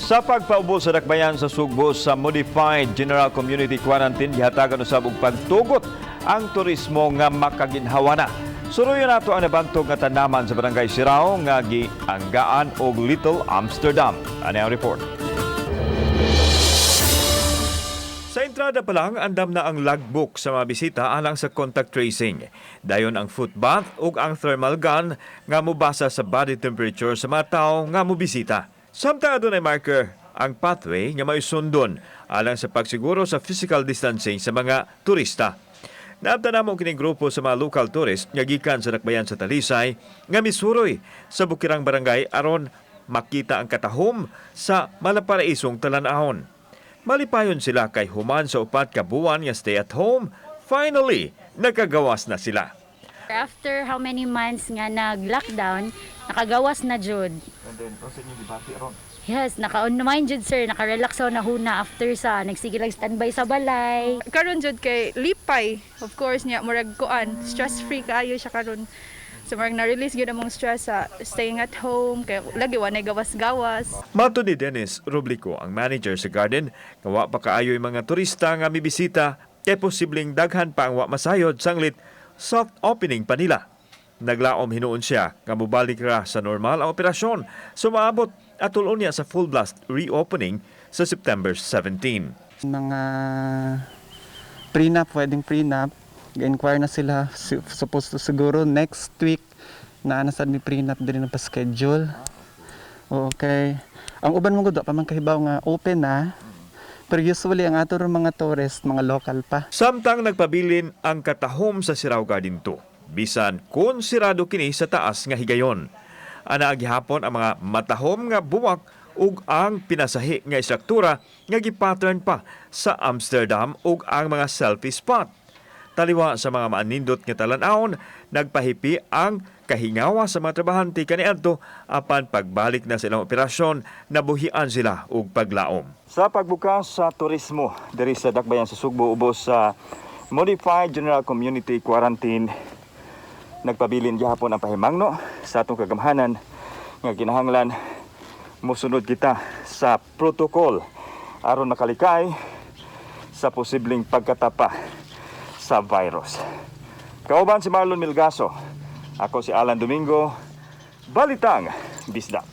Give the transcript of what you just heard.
Sa pagpaubos sa dakbayan sa Sugbo sa Modified General Community Quarantine, gihatagan usab og pagtugot ang turismo nga makaginhawa na. Suruyon nato ang nabantog nga tanaman sa Barangay Sirao nga gianggaan og Little Amsterdam. Ano ang report? Sa entrada pa lang, andam na ang logbook sa mga bisita alang sa contact tracing. Dayon ang foot bath ug ang thermal gun nga mobasa sa body temperature sa mga tao nga mobisita. Samtang adunay marker ang pathway nga may sundon alang sa pagsiguro sa physical distancing sa mga turista. Naabtan namo kining grupo sa mga local tourist nga gikan sa dakbayan sa Talisay nga misuroy sa bukirang barangay aron makita ang katahom sa malaparaisong talan-ahon. Malipayon sila kay human sa 4 ka buwan nga stay at home, finally nakagawas na sila. After how many months nga nag-lockdown, nakagawas na jud. And then, unsa inyong gibati aron? Yes, naka-unwind jud, sir, naka-relax ako na huna after sa nagsige lang standby sa balay. Karon jud kay lipay, of course, niya murag kuan, stress free kaayo siya karon. So murag na-release gyud among stress sa staying at home kay lagi wa nay gawas-gawas. Mato ni Dennis Rublico, ang manager sa garden, nga wa pa kaayo'y mga turista nga mibisita kay posibleng daghan pa ang wa masayod sanglit soft opening pa nila. Naglaom hinuon siya nga mobalik ra sa normal ang operasyon so maabot atol unya sa full blast reopening sa September 17. Mga prenup, wedding prenup, ga-inquire na sila. Supposed to siguro next week na ana sad mi prenup diri na pa-schedule. Okay. Ang uban mo gud pa man kahibaw nga open na. Pero usually ang ato ron mga tourist, mga local pa. Samtang nagpabilin ang katahom sa Sirao Garden 2, bisan kung sirado kini sa taas nga higayon. Ana gihapon ang mga matahom nga buwak ug ang pinasahi nga istruktura nga gipattern pa sa Amsterdam ug ang mga selfie spot. Taliwa sa mga maanindot nga talan-awon, nagpahipi ang kahingawa sa mga trabahante kaniadto apan pagbalik na sa ilang operasyon, nabuhian sila og paglaom. Sa pagbukas sa turismo diri sa Dakbayan sa Sugbo ubos sa Modified General Community Quarantine, nagpabilin gihapon ang pahimangno sa atong kagamhanan nga kinahanglan mosunod kita sa protocol aron makalikay sa posibleng pagkatapa sa virus. Kauban si Marlon Milgaso. Ako si Alan Domingo. Balitang Bisdak.